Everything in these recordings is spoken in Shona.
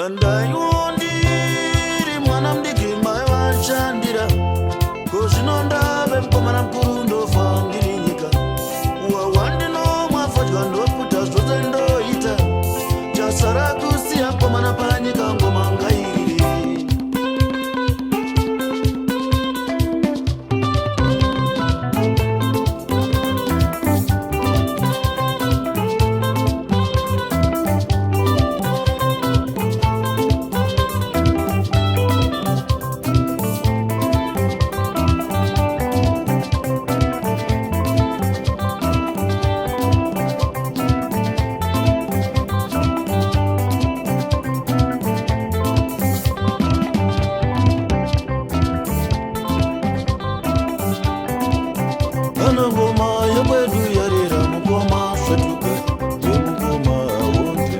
Ndandaiwo ndiri mwana mudiki mai vanshandira ko zvino ndave mukomana mukuru ndofa ndiri nyika wawa ndinomwa fodya ndoputa zvose ndoita chasara kusiya mukomana panyika ngoma ngairire. Kana ngoma yekwedu yarira mukoma svetuka yemukoma wonje.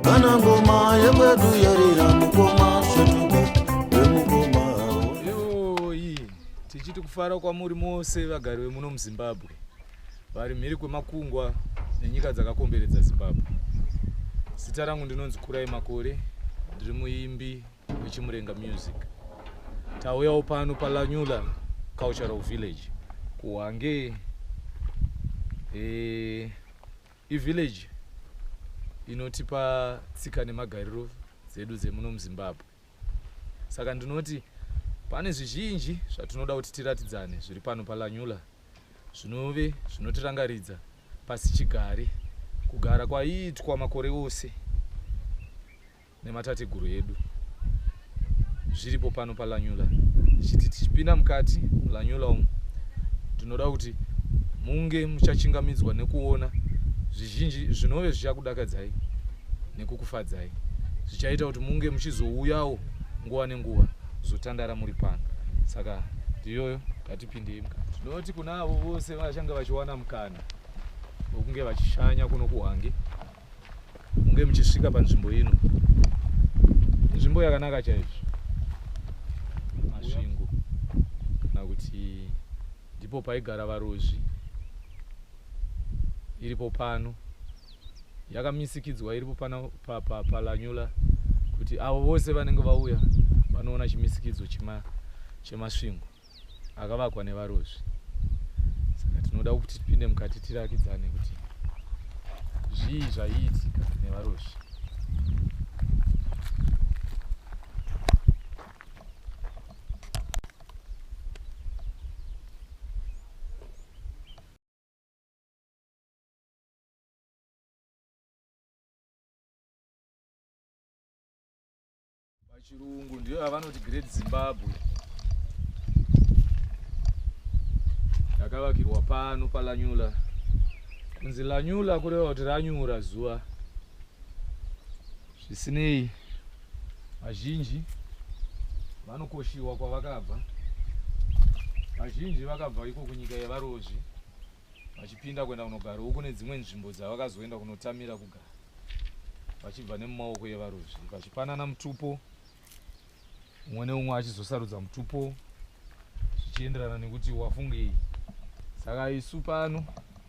Kana ngoma yekwedu yarira mukoma svetuka yemukoma wonje. Yoyi, tichiti kufara kwamuri mose vagari vemuno muZimbabwe vari mhiri kwemakungwa nenyika dzakakomberedza Zimbabwe. Zita rangu ndinonzi Kurai Makore, ndiri muimbi weChimurenga Music. Tauyawo pano paLanyula Cultural Village kuHwange. E, ivillage inotipa tsika nemagariro dzedu dzemuno muZimbabwe. Saka ndinoti pane zvizhinji zvatinoda kuti tiratidzane zviri pano paLanyula zvinove zvinotirangaridza pasichigare kugara kwaiitwa makore ose nematateguru edu zviripo pano paLanyula. Tichiti tichipinda mukati muLanyula umu, ndinoda kuti munge muchachingamidzwa nekuona zvizhinji zvinove zvichakudakadzai nekukufadzai, zvichaita kuti munge muchizouyawo nguva nenguva kuzotandara muri pano. Saka ndiyoyo, ngatipindei mukati. Tinoti kuna avo vose vachange vachiwana mukana wekunge vachishanya kuno kuHwange, munge muchisvika panzvimbo ino. Nzvimbo yakanaka chaizvo, Masvingo, kana kuti ndipo paigara vaRozvi, iripo pano yakamisikidzwa, iripo pano paLanyula kuti avo vose vanenge vauya vanoona chimisikidzo cheMasvingo akavakwa nevaRozvi. Saka tinoda kuti tipinde mukati tirakidzane kuti zvii zvaiitika nevaRozvi. Pachirungu ndiyo yavanoti Great Zimbabwe, yakavakirwa pano paLanyula. Kunzi Lanyula kureva kuti ranyura zuva. Zvisinei, vazhinji vanokoshiwa kwavakabva. Vazhinji vakabva iko kunyika yevaRozvi vachipinda kuenda kunogarawo kune dzimwe nzvimbo dzavakazoenda kunotamira kugara vachibva nemumaoko evaRozvi, vachipanana mutupo, umwe neumwe achizosarudza mutupo zvichienderana nekuti wafungei. Saka isu pano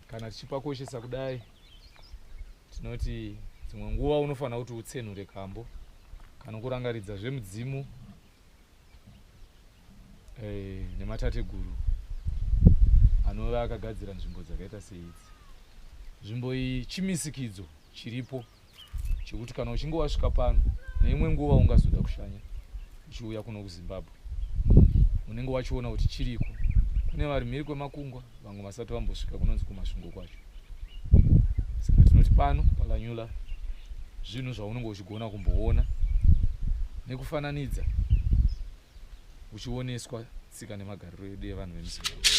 kana tichipakoshesa kudai, tinoti dzimwe nguva unofanira kuti utsenhure kambo kanokurangaridza zvemudzimu nematateguru anove akagadzira nzvimbo dzakaita seidzi. Nzvimbo iyi chimisikidzo chiripo chekuti kana uchinge wasvika pano neimwe nguva ungazoda kushanya uchiuya kuno kuZimbabwe, unenge wachiona kuti chiriko. Kune vari mhiri kwemakungwa, vamwe vasati vambosvika kunonzi kuMasvingo kwacho. Saka tinoti pano paLanyula zvinhu zvaunenge uchigona kumboona nekufananidza uchioneswa tsika nemagariro edu evanhu vemuZimbabwe.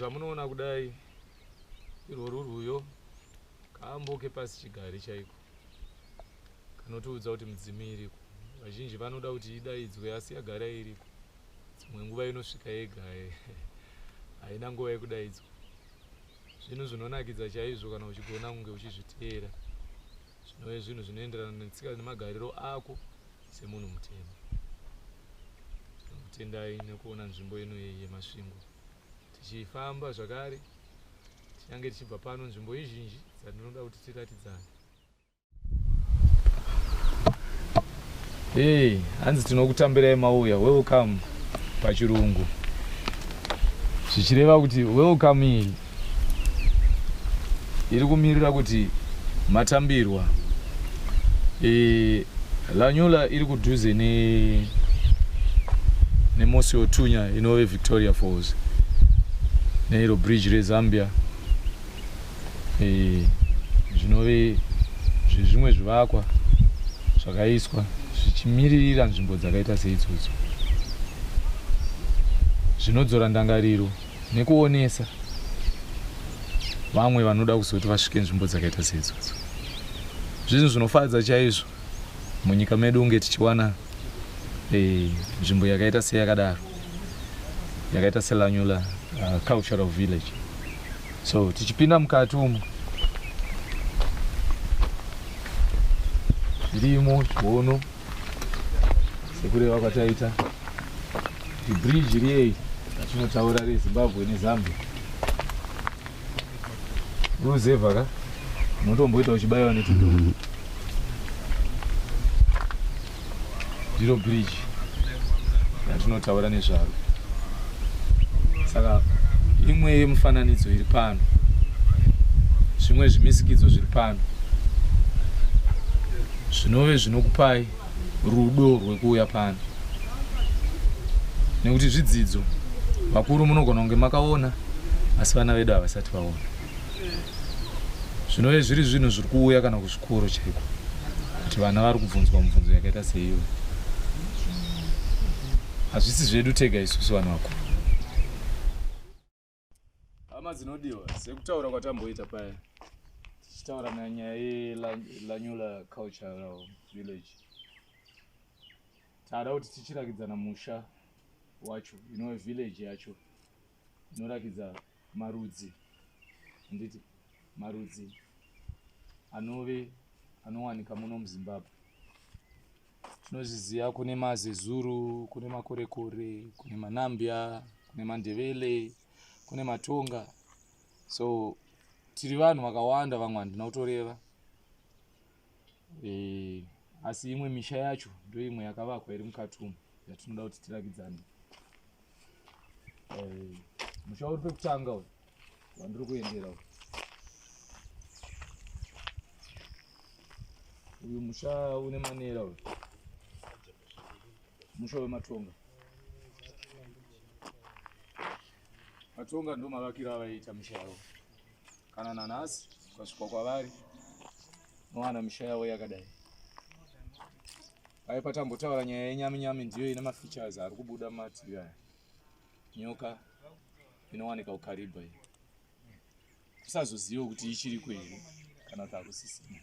Sezvamunoona kudai, irworwu rwuyo kambo kepasi chigare chaiko kanotiudza kuti mudzimu iriko. Vazhinji vanoda kuti idaidzwe, asi yagara iriko. Dzimwe nguva inosvika yega, haina nguva yekudaidzwa. Zvinhu zvinonakidza chaizvo kana uchigona kunge uchizviteera, zvinove zvinhu zvinoenderana netsika nemagariro ako semunhu mutema. Tinokutendai nekuona nzvimbo ino iyi yeMasvingo. Tichifamba zvakare, tichange tichibva pano nzvimbo izhinji dzatinoda kuti tiratidzane. Hey, hanzi tinokutambirai mauya, welcome pachirungu, zvichireva kuti welcome iyi iri kumirira kuti matambirwa. Lanyula iri kudhuze neMosi-oa-Tunya, inove Victoria Falls, neiro bridge reZambia, zvinove zvezvimwe zvivakwa zvakaiswa zvichimiririra nzvimbo dzakaita seidzodzo, zvinodzora ndangariro nekuonesa vamwe vanoda kuzoti vasvike nzvimbo dzakaita seidzodzo. Zvinhu zvinofadza chaizvo munyika medu unge tichiwana nzvimbo yakaita seyakadaro, yakaita seLanyula Cultural Village. So tichipinda mukati umu, zvirimo zviono sekureva kwataita kuti bridge riyei ratinotaura reZimbabwe neZambia, ruzevha ka unotomboita uchibayiwa netudhoo. Ndiro bridge ratinotaura nezvaro. Saka imwe yemifananidzo iri pano, zvimwe zvimisikidzo zviri pano zvinove zvinokupai rudo rwekuuya pano, nekuti zvidzidzo vakuru munogona kunge makaona, asi vana vedu havasati vaona, zvinove zviri zvinhu zviri kuuya kana kuzvikoro chaiko, kuti vana vari kubvunzwa mubvunzo yakaita seiyo. Hazvisi zvedu tega isusu vanhu vakuru. Hama dzinodiwa, sekutaura kwatamboita paya tichitaura nanyaya yeLanyula Cultural Village, tada kuti tichirakidzana musha wacho, inove village yacho inorakidza marudzi, handiti, marudzi anove anowanika muno muZimbabwe. Tinozviziva kune maZezuru, kune Makorekore, kune Manambya, kune Mandevele, kune Matonga. So tiri vanhu vakawanda, vamwe handina kutoreva. Asi imwe misha yacho ndo imwe yakavakwa iri mukati umu yatinoda kuti tirakidzane. Musha uri pekutanga uyu wandiri kuendera uyu, uyu musha une manera uyu musha wematonga. Matonga ndo mavakiro avaiita misha yavo. Kana nanhasi ukasvika kwavari unowana misha yavo yakadai. Pai patambotaura nyaya yenyami nyami, ndiyo ine mafeatures ari kubuda mumativi aya. Nyoka inowanika kuKaribha iyi, kusazoziva kuti ichiriko here kana kuti hakusisina,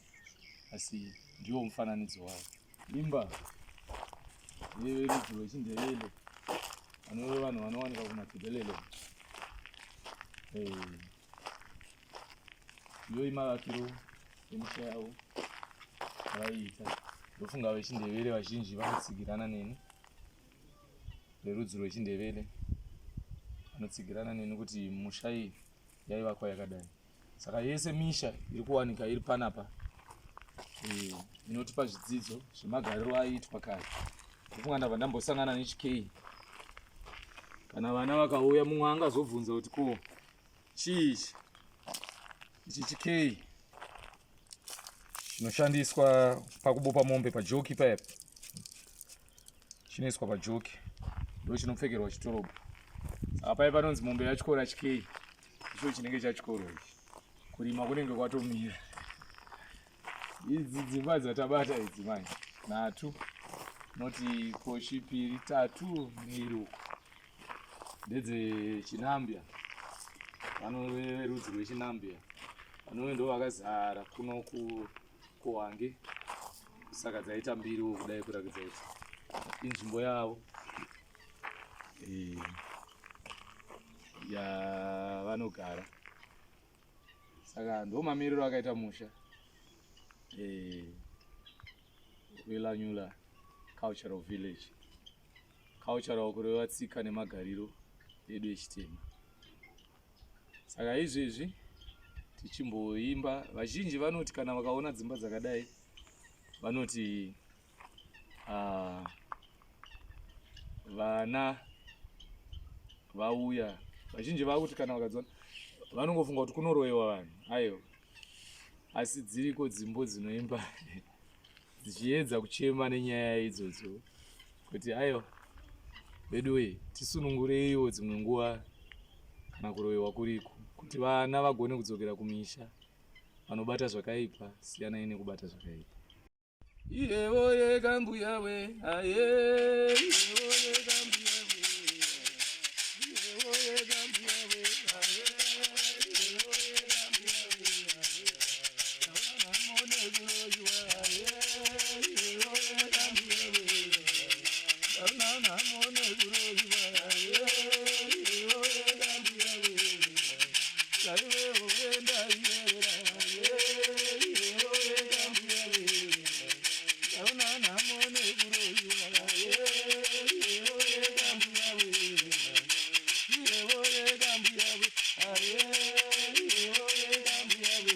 asi ndiwo mufananidzo wayo. Imba yeverudzi rwechiNdevele, vanove vanhu vanowanika kuMatebelele. Ndiyo imavakiro emisha yavo avaiita. Ndofunga vechiNdevele vazhinji vanotsigirana neni, verudzi rwechiNdevele vanotsigirana neni kuti musha iyi yaivakwa yakadai. Saka yese misha iri kuwanika iri panapa inotipa zvidzidzo zvemagariro aiitwa kare. Ndofunga ndabva ndambosangana nechikei. Kana vana vakauya, mumwe angazobvunza kuti ko chii ichi? Ichi chikei chinoshandiswa pakubopa mombe pajoki paya, chinoiswa pajoki, ndo chinopfekerwa chitorobho. Saka paya panonzi mombe yatyora chikei, icho chinenge chachikoro ichi, kurima kunenge kwatomira. Idzi dzimba dzatabata idzi manje nhatu, noti koshi piri, tatu neiruko, ndedzechinambya. Vanove verudzi rwechiNambia. Vanove ndo vakazara kuno kuHwange. Saka dzaita mbiriwo kudai kurakidza kuti inzvimbo yavo yavanogara. Saka ndo mamiriro akaita musha weLanyula Cultural Village. Cultural kureva tsika nemagariro edu echitema. Saka izvezvi tichimboimba, vazhinji vanoti kana vakaona dzimba dzakadai vanoti vana vauya. Vazhinji vakuti kana vakadziona vanongofunga kuti kunoroyewa vanhu. Aiwa, asi dziriko dzimbo dzinoimba dzichiedza kuchema nenyaya idzodzo kuti aiwa veduwe tisunungureiwo dzimwe nguva kana kuroyiwa kuriko, kuti vana vagone kudzokera kumisha. Vanobata zvakaipa siyanai nekubata zvakaipa. Iyewoye kambuya we aye, iyewoye kambuya we, iyewoye kambuya we aye, iyewoye kambuya we aye, tawana mone kuroyiwa aye, iyewoye kambuya we, tawana mone kuroyiwa aye, iyewoye kambuya we, taive woenda iyerera aye, iyewoye kambuya we, tawana mone kuroyiwa aye, iyewoye kambuya we, iyewoye kambuya we aye, iyewoye kambuya we,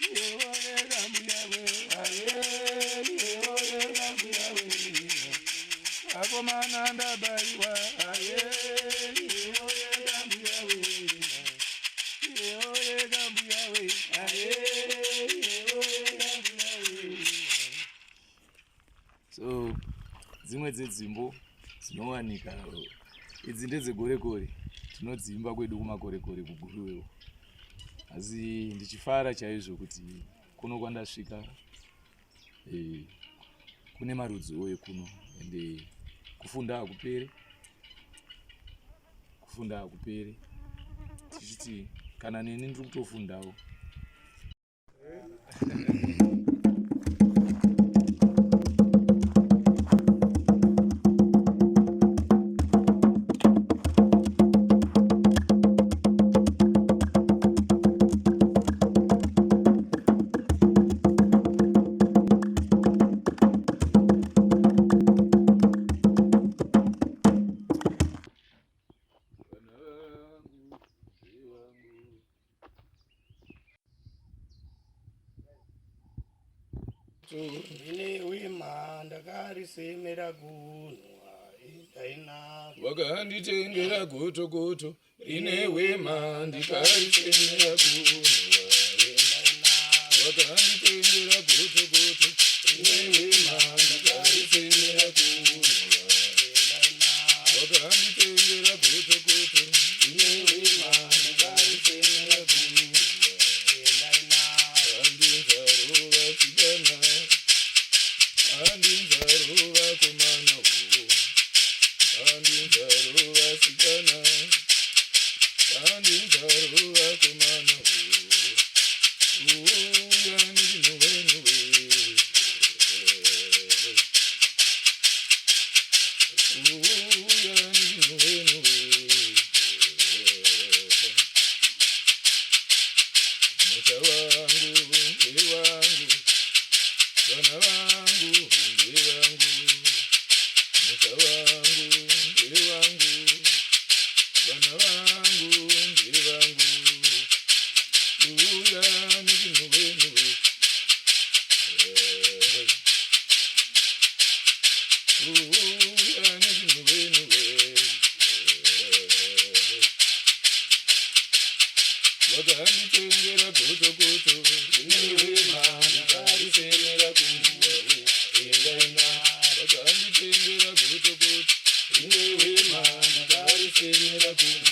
iyewoye kambuya we aye, iyewoye kambuya we, akomana ndabaiwa aye, iyewoye kambuya we, iyewoye kambuya we aye, iyewoye kambuya we. So dzimwe dzedzimbo dzinowanika idzi ndedzegorekore, tinodziimba kwedu kumakorekore kuGuruwewo. Asi ndichifara chaizvo kuti kuno kwandasvika kune marudzi oye kuno, ende kufunda hakuperi, kufunda hakuperi. Tichiti kana neni ndiri kutofundawo. Ine wema ndakarisemera gunwa indaina wakanditengera goto goto rine wema ndikarisemera gunwa wakanditengera goto goto rine wema ndikarisemera gunwa wakanditengera goto goto rine wema ndikarisemera gunwa andinzarova sikana andinzarova komana wo andinzarova sikana andinzarova komana wo uya nechinuwenuwe uya nechinuwenuwe musha wangu ndewangu vana vangu ndevangu musha wangu ndewangu vana vangu ndevangu uya nechinuwenuwe uya nechinuwenuwe wakanditengera goto goto rinewema ndikarisemera kunguva endaina wakanditengera goto goto rinewema ndikarisemera kunguva.